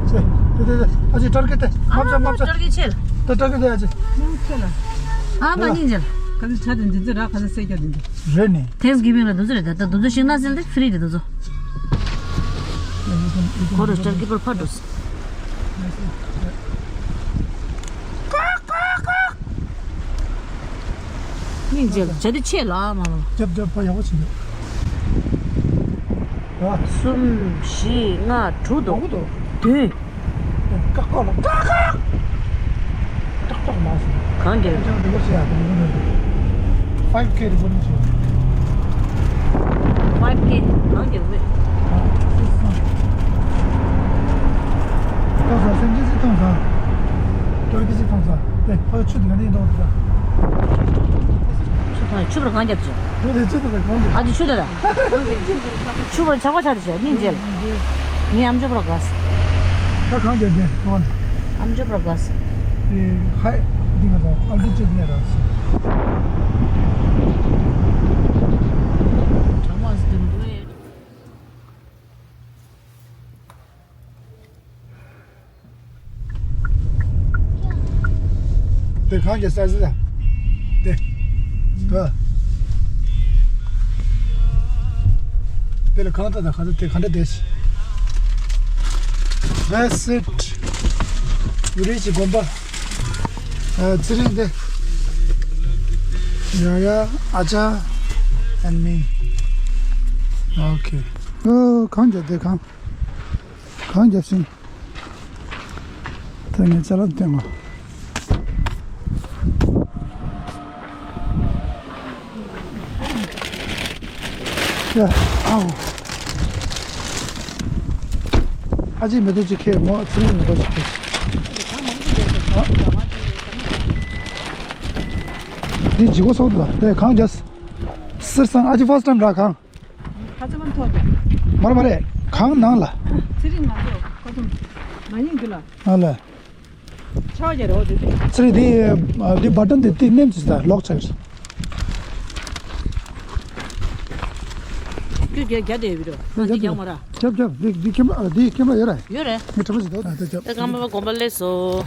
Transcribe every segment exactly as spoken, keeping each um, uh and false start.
ཅེ། དེ་དེ་དེ། ཨ་ཅེ་སྤྲར་གི་དེ། མ་བྱ་མ་བྱ། སྤྲར་གི་ཆེ་ལ། དེ་སྤྲར་གི་དེ་ཨ་ཅེ། མ་ཆེ་ལ། ཨ་མ་སྙིང་རྗེ་ལ། ག་ཚོད་ཆ་དེ་འདི་ཚོད་ར་ག་ཚོད་སེ་རྒྱ་དེ་འདི། རེད་ནི། Thanksgiving ལ་འདི་ཚོད་རེད། ད་ད་འདི་ཚོད་ཤིང་ནགས་སེལ་དེ་ཧྥི་རི་རེད་འདི་ཚོད། ཁོ་རུ་སྤྲར་གི་པར་ཕར་འགྲོ་སོང་། སྙིང་རྗེ་ལ། བྱ་དེ་ཆེ་ལ་མ་ལ། རྒྱབ་རྒྱབ་ཕ་ཡག་པོ་བྱེད་འདུག་ཨ། གསུམ་བཞི་ལྔ་དྲུག་འདུག་ཡག་པོ་འདུག་བདུན། ཀག་ཀག་ལ་ཀག་ཀག་ཀག་ཀག་མ་སོང་། གང་རྒྱབ། ཅང་འདི་མོ་བྱེད་ཡག་འདུག་ཕའིབ་ཀེ་རི་པོ་ཊིང་བྱེད། ཕའིབ་ཀེ་གང་རྒྱབ་མེད། ཨ། སེམས་ཅན་ཅིག་མཐོང་སོང་། ཀྲོ་ཀི་ཅིག་མཐོང་སོང་། དེ་ཕ་ཆུ་དེ་ག་ནས་འདོགས་འདུག་ཆུ་དང་ཆུ་བར་གང་རྒྱབ་ཅིག་ཆུ་དེ་ཆུ་དེ་གང་རྒྱབ། ཨ་ཅེ་ཆུ་དེ་ལ། ཆུ་བར་ཆག་པ་ཆག་དེ་བྱས་སྙིང་རྗེ་ལ། ངའི་ཨམ་ཅོག་པར་དགའ་སོང་། ད་གང་རྒྱབ་རྒྱབ་ཐོན། ཨམ་ཅོག་པར་དགའ་སོང་། དེ་ཧའི། འདི་ང་ཚོ་ཨམ་ཅོག་ཅིག་ནས་རག་སོང་། གྲང་མོ་ཟེར་དུས་འདུག་ཨེ། དེ་གང་གི་ས་ཟི་ལ། དེ། དེ། དེ་ལ་གང་ལྟ་དང་གང་ལྟ་དེ་གང་འདྲ་བསྡད་ཤི། That's it. We reach དགོན་པ། ཨ། ཚེ་རིང་དེ། ཡ་ཡ། ཨ་ཅག and me. Okay. ཨོ། གང་རྒྱབ་དེ་གང་། གང་རྒྱབ་ཤིང་། ད་ངས་ཅ་ལག་སྟོན་ལ། ཡ། ཨའོ། ཨ་ཅེ་མེ་ཏོག་ཅིག་ཁྱེར། མོ་ཚེ་རིང་མེ་ཏོག་ཅིག་ཁྱེར། འདི་ལྗིད་པོ་སོགས་འདུག་དེ་གང་རྒྱབ། སེར་སང་ཨ་ཅེ་first time ར་གང་། ཁ་ཚ་མ་ཐོག་ཀྱང་། མ་རེད་མ་རེད། གང་ནང་ལ། ཚེ་རིང་ང་ཚོ་ཁ་ཚུམ་མ་ཡིན་གི་ལ། ཨ་ལ། ཆ་རྒྱ་རོ་དེ་དེ། ཚེ་རིང་དེ། ཨ། དེ་བ་ཊན་དེ་དེ་ནེམ་ཅི་ད་ལོག་ཆགས། རྒྱུ་རྒྱ་རྒྱ་དེ་ཡོད་རོ། ང་འདི་རྒྱག་མ་ར། རྒྱབ་རྒྱབ་དེ་དེ་ཁེམ་ར་དེ་ཁེམ་ར་ཡོད་ར། ཡོད་རེད། ངས་གྲྭ་པ་ཞིག་འདུག་ད་རྒྱབ། ད་ཀརྨ་པ་དགོན་པ་སླེབས་སོང་།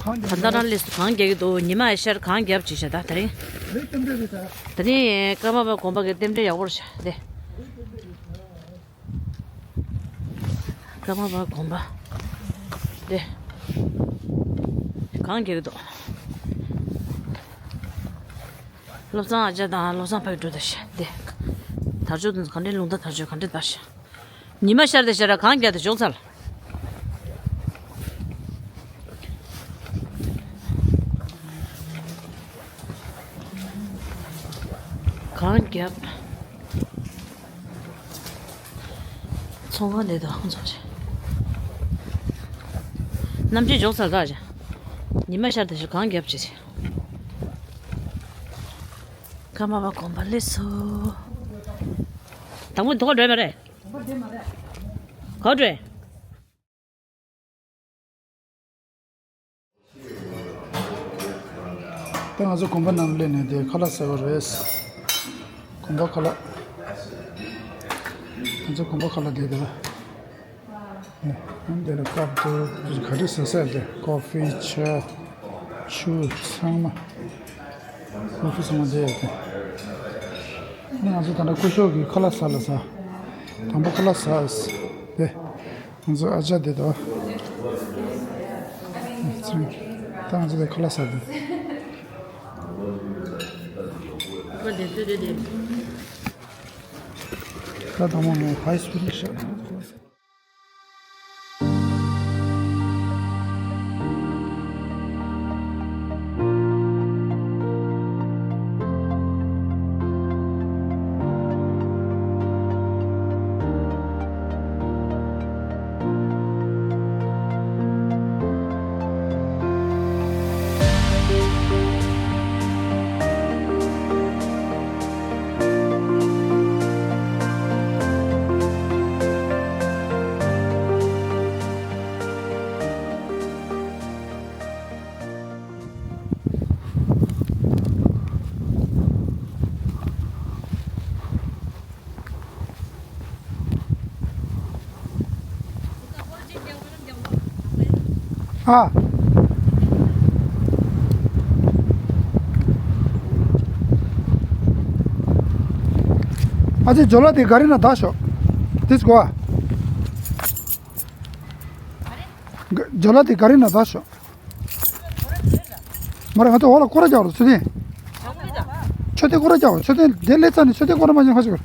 གང་ད་ལྟ་རང་སླེབས་སོང་། གང་རྒྱག་གི་འདུག་ཉི་མ་ཤར་གང་རྒྱབ་ཅིག་བྱ་ད་དེ་རིང་། རེད་དེ་འདྲ་རེད་ད། དེ་ནི་ཀརྨ་པ་དགོན་པ་གི་རྟེན་འབྲེལ་ཡག་པོ་རེད་ཤག་དེ། ཀརྨ་པ་དགོན་པ་དེ། གང་རྒྱག་གི་འདུག་བློ་བཟང་ཨ་ཅག་དང་བློ་བཟང་ཕ་གི་འགྲོ་ད་ཤག་དེ། དར་ལྕོག་དེ་ཚོ་ག་འདྲའི་རླུང་རྟ་དར་ལྕོག་ག་འདྲ་དར་ཤག་ཉི་མ་ཤར་དེ་ཤར་ར་གང་རྒྱག་དེ་ཞོག་ཚར། གང་རྒྱབ། ཚོང་ཁང་དེ་དང་ཚོང་ཆེ། གནམ་གཤིས་ཞོག་ཚར་ག་ཅེ། ཉི་མ་ཤར་དེ་ཤར་གང་རྒྱབ་ཅེ་ཅེ། ཀརྨ་པ་དགོན་པ་སླེབས་སོང་། དང་པོ་དོ་ག་འགྲོ་ཡ་མ་རེད། ག་འགྲོ་ཡ། ད་ང་ཚོ་དགོན་པ་ནང་སླེབས་ནས་དེ་ཁ་ལག་ཟ་བ་རེད། དགོན་པ་ཁ་ལག་ང་ཚོ་དགོན་པ་ཁ་ལག་དེ་དེ་ལ། ཨེ། དེ་ལ་ཀབ་དེ་ག་རེ་ཟ་ཟེར་དེ་ཀོ་ཧྥི་ཇ་ཆུ་ཚང་མ། ཀོ་ཧྥི་ཚང་མ་དེ་དེ། ང་ཚོ་ད་ལྟ་སྐུ་ཞབས་ཀྱི་ཁ་ལག་ཟ་ལ་ཟ། དང་པོ་ཁ་ལག་ཟ་དེ། ང་ཚོ་ཨ་ཅག་དེ་དང་། ད་ང་ཚོ་དེ་ཁ་ལག་ཟ་དེ། ད་དང་པོ་ནས་ཧའི་སི་པི་ཌི་ཤོད། ཨ། ཨ་ཅེ་ཇོ་ལ་དེ་ག་རི་ན་ད་ཤོག་དེ་སྒོ་ཨ། ཇོ་ལ་དེ་ག་རི་ན་ད་ཤོག་མ་རེད། ང་ཚོ་འོག་ལ་སྐོར་ར་རྒྱག་རོགས་ཚུལ་ལྡན། མཆོད་རྟེན་སྐོར་ར་རྒྱག་རོགས། མཆོད་རྟེན་དེ་སླེབས་ཚར་ནས་མཆོད་རྟེན་སྐོར་ར་མ་བྱུང་ཁ་ཤས་ཀར།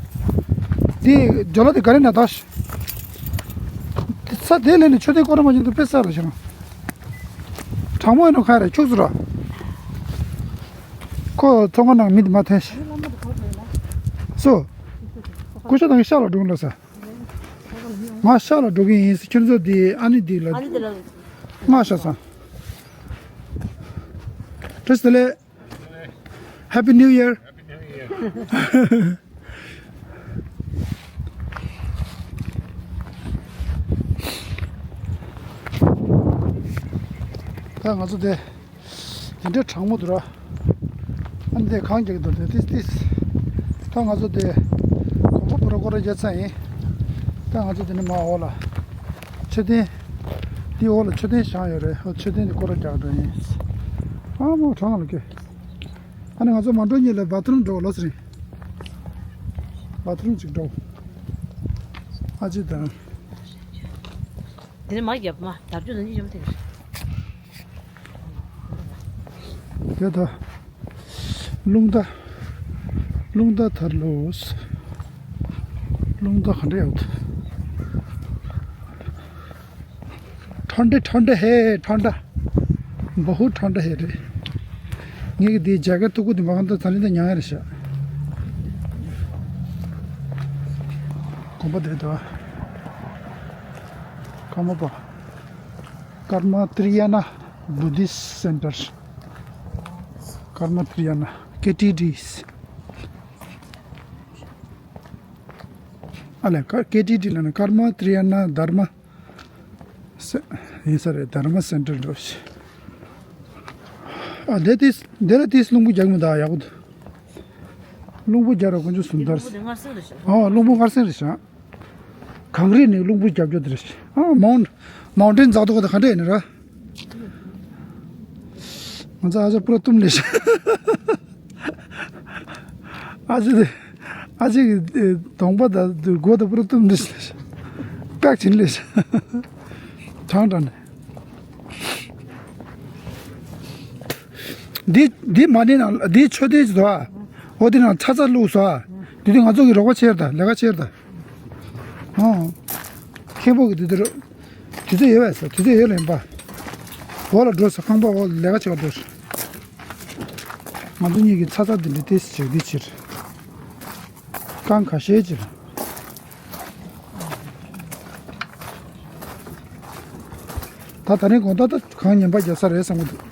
དེ་ཇོ་ལ་དེ་ག་རི་ན་ད་ཤོག་ས་དེ་ལས་ནས་མཆོད་རྟེན་སྐོར་ར་མ་བྱུང་དུ་དཔེ་ས་ར་ཤི་རང་། གྲང་མོ་ཡིན་ནོ་ཁ་རེ་ཁྱུག་ཚུ་ར། ཁོ་ཚོང་ཁང་ནང་མི་དེ་མ་ཐོན་ཤི། སུ། སྐུ་ཞབས་དང་ཤ་ལ་འགྲོ་ལ་ས། ང་ཤ་ལ་འགྲོ་གི་ཡིན། ཁྱོད་ཚོ་དེ་ཨ་ནི་དེ་ལ། ཨ་ནི་དེ་ལ། ང་ཤ་ས། བཀྲ་ཤིས་བདེ་ལེགས། Happy New Year. ད་ང་ཚོ་དེ་དེ་འདྲ་གྲང་མོ་འདུག་ར། ཨ་ནི་དེ་གངས་རྒྱག་གི་འདུག་དེ་ཏིས་ཏིས། ད་ང་ཚོ་དེ་གོམ་པ་བུ་ར་སྐོར་ར་རྒྱག་ཚར་ཡིན། ད་ང་ཚོ་དེ་ནས་མར་འོག་ལ་མཆོད་རྟེན། དེའི་འོག་ལ་མཆོད་རྟེན་བཞེངས་ཡོད་རེད། ཨོ་མཆོད་རྟེན་དེ་སྐོར་ར་རྒྱག་འགྲོ་ཡིན། ཨ་མོ་གྲང་ལ་ཀེ། ཨ་ནི་ང་ཚོ་མ་འགྲོ་སྔོན་ལ་བཱ་ཐི་རུམ་འགྲོ་ལོས་རིང་། བཱ་ཐི་རུམ་ཅིག་འགྲོ། ཨ་ཅེ་དང་། དེ་ནས་མ་རྒྱབ་མ་བརྡབ་ཅུ་ནང་ཉིད་ཡོང་ཐེངས། དེ་ད། རླུང་རྟ། རླུང་རྟ་ཐར་ལོས། རླུང་རྟ་ག་འདྲ་ཡོད། ठंडा ठंडा है ठंडा। बहुत ठंडा है रे। ངས་ཀྱི་དེའི་ཇེ་ཀེ་ཊི་ཐུག་གུ་དེ་མ་གང་ད་ད་ནི་ད་ཉང་ཡ་རེད་ཤག་གོམ་པ་དེ་དོ། ཀརྨ་པ། Karma Triyana Buddhist Center. Karma Triyana, K T D. ཨ་ལས་ཀ་ཀེ་ཏི་ཏི་ལ་ནི་ཀརྨ་ཏྲི་ཡ་ན་དྷརྨ་སེ་ཡིན་ས་རེད། དྷརྨ་སེན་ཊར་འགྲོ་ཞིག་ཨ་ལས་ཏིས་འདི་ལ་ཏིས་རླུང་བུ་རྒྱག་མི་འདུག་ཡག་པོ་འདུག་རླུང་བུ་རྒྱག་ར་དཀོན་མཆོག་གསུམ་ལྟར། ཨ་རླུང་བུ་མངར་སེང་རེད་ཤག་གངས་རི་ནས་རླུང་བུ་རྒྱག་རྒྱུ་དེ་རེད་ཤག་ཨ་མའུན་མའུན་ཊེན་འཛེག་འདུག་ག་ད་ག་འདྲ་ཡིན་ན་ར། ང་ཚོ་ཨ་ཅག་པུ་ར་གཏུམ་ལས་ཤག་ཨ་ཅེ་དེ། ཨ་ཅེ་གི་གདོང་པ་དང་མགོ་དང་པུ་ར་གཏུམ་འདི་ཤི་པེག་ཆིན་ལེ་ཤི། གྲང་གྲང་ནས། འདི་འདི་མ་ནི་ནང་འདི་མཆོད་རྟེན་ཅིག་འདུག་ཨ། འོ་དེ་ནང་ཚ་ཚ་བླུགས་སོ་ཨ། དེ་དུས་ང་ཚོ་གི་རོགས་པ་བྱེད་ད་ལས་ཀ་བྱེད་ད། ཨོ། མཁན་པོ་གི་དེ་དུས་རོ། དུས་ཚོད་ཡོད་པས་སོ། དུས་ཚོད་ཡོད་ལེན་པ། འོག་ལ་འགྲོ་སོ། ཁང་པ་འོག་ལས་ཀ་བྱེད་པ་འགྲོ་སོ། ང་ཚོ་གཉིས་ཀྱི་ཚ་ཚ་འདི་འདྲ་ཏེས་བྱེད་འདི་ཕྱིར། རྐང་ཁ་ཤས་ཅིག་ད་ད་རིང་དགོང་དག་ད་གང་ཉན་པ་རྒྱག་ས་རེད་བསམ་གི་འདུག་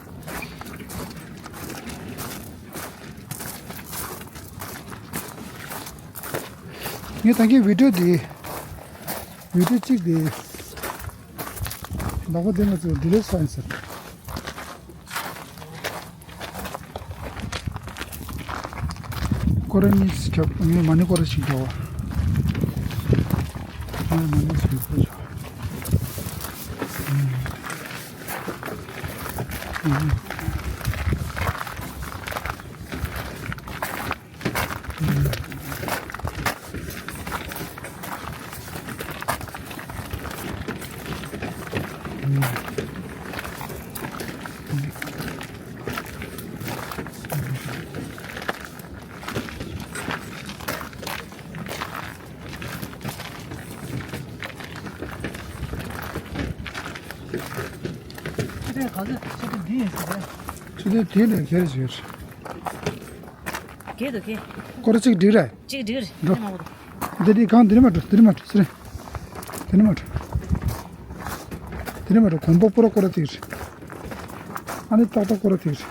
ངས་ད་གིན་བི་ཌིའོ་འདི། བི་ཌིའོ་གཅིག་འདི། ལག་པ་འདི་ང་ཚོ་ཌི་ལེཊ་ས་ཡིན་ཟེར། སྐོར་ར་གཉིས་ཁྱབ། ངས་མ་ཎི་སྐོར་ར་ཞིག་རྒྱག་པ། ངས་མ་ཎི་ཞིག་སྐོར་རྒྱག་པ། ཆུ་ཚོད་ག་ཚོད། ཆུ་ཚོད་འདི་ཡིན་ཟེར། ཆུ་ཚོད་དེ་ལས་ཁྱེར་ཟེར། གས་དོ་གས། སྐོར་ར་གཅིག་འགྲིག་རེད། གཅིག་འགྲིག་རེད། འགྲོ། དེ་ནས་མ་འགྲོ། འདི་འདི་གང་འདི་ནས་མ་འགྲོ། འདི་ནས་མ་འགྲོ་ཟེར། འདི་ནས་མ་འགྲོ། འདི་ནས་མ་འགྲོ། གོམ་པ་པུ་ར་སྐོར་ར་དེ་རེད། ཨ་ནི་ཏག་ཏག་སྐོར་ར་དེ་རེད།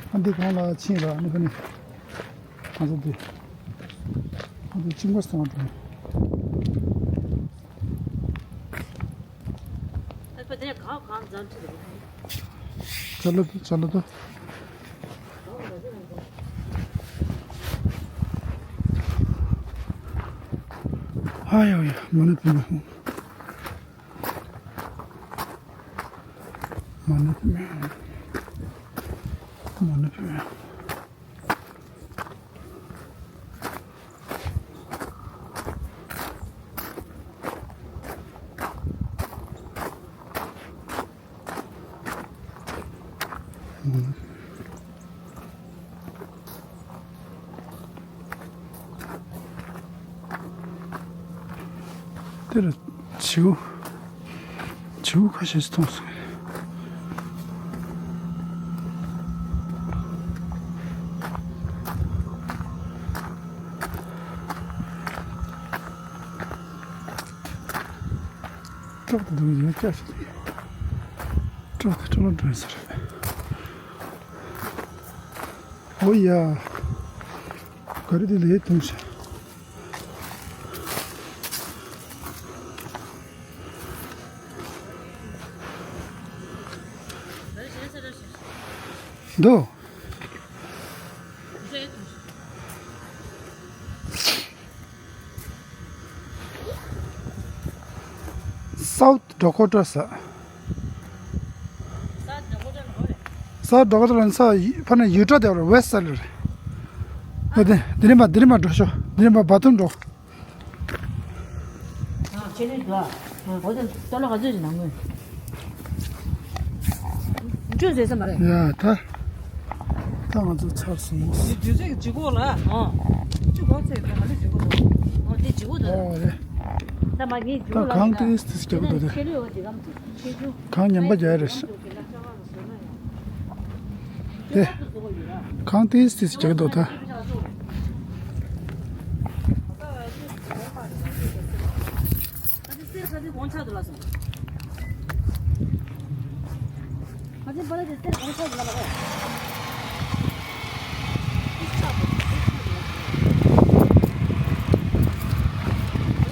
ཨ་འདི་གང་ལ་ཕྱིན་ར་ཨ་ནི་ཁ་ནས། ང་ཚོ་འདི། ང་ཚོ་གཅིན་པ་སོང་བ་དང་། ཨ་ཕ་དེ་གང་གང་འཛམ་ཐུབ་རེད། ཅ་ལ་དུ་ཅ་ལ་དུ། ཨ་ཡོ་ཡོ། མ་ཎི་བུ་མོ། མ་ཎི་བུ་མོ། མ་ཎི་བུ་མོ། དེ་ལ་བྱིའུ། བྱིའུ་ཁ་ཤས་ཤིག་མཐོང་སོང་། ཅོག་ཏུ་འདུག་ཡོད་ཅག་ཞིག་ཅོག་ཏུ་ཅོག་ལ་འགྲོ་ས་རེད། ཨོ་ཡ། ག་རེ་དེ་ལས་ཐུང་ཤ། འདུག South Dakota ས། South Dakota ལ་ས་ཕ་ན་ཡུ་ཊ་དེ་བར་West side ལ་རེད། འོ་དེ་དེ་རིང་མ་དེ་རིང་མ་འགྲོ་ཤོག་དེ་རིང་མ་བ་ཐུམ་འགྲོ། ཆེ་ནི་འགྲོ། འོ་དེ་ཏོ་ལོ་ག་ཚོད་ཅིག་ནང་ངོས། འཇུ་ཟེར་ས་མ་རེད། ཡ་ད། ད་ང་ཚོ་ཚར་སོང་། འདི་འདི་ཚོས་ལྗིད་ཁོག་ལ། ཨོ། ལྗིད་ཁོག་ཚད་དེ་ག་ལ་ལྗིད་ཁོག་འདུག་ཨོ་དེ་ལྗིད་ཁོག་འདུག་ཨོ་རེད། ད་མ་ངས་ལྗིད་ད་ཁོག་ལ་གང་ཏིས་ཏིས་རྒྱག་གི་འདུག་དེ། ཆེ་ལུས་འོ་དེ་གམ་ཆེ་ཆུང་། གང་ཉམས་པ་རྒྱག་རེད། དེ། གང་ཏིས་ཏིས་རྒྱག་གི་འདུག་ད།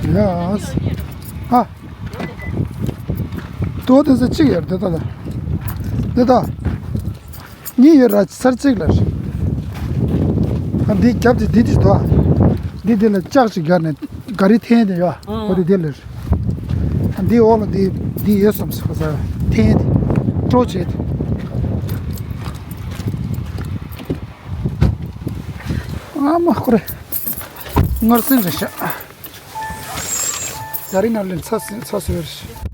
ཡ། ཨ། ཏོ་དེ་ཚོ་གཅིག་ཡོད་དེ་ལྟ་ལ། དེ་ལྟ། གཉིས་ཡོད་ར་སར་གཅིག་ལ། ཨ་འདི་རྒྱབ་དེ་འདི་དེ་དོ། འདི་དེ་ལ་ལྕགས་ཅིག་བརྒྱབ་ནས་ག་རི་འཐེན་དེ་ཡོད། ཨོ་དེ་དེ་ལ། ཨ་འདི་འོག་ལ་འདི་འདི་ཡོད་བསམ་སོང་ས་འཐེན་དེ། སྤྲོ་བྱེད་དེ། ཨ་མ་ཁོ་རེ། ངར་སེམས་རེ་ཤག་ག་རི་ནང་ལ་ཚ་སེ་ཚ་སེ་བར་ཤག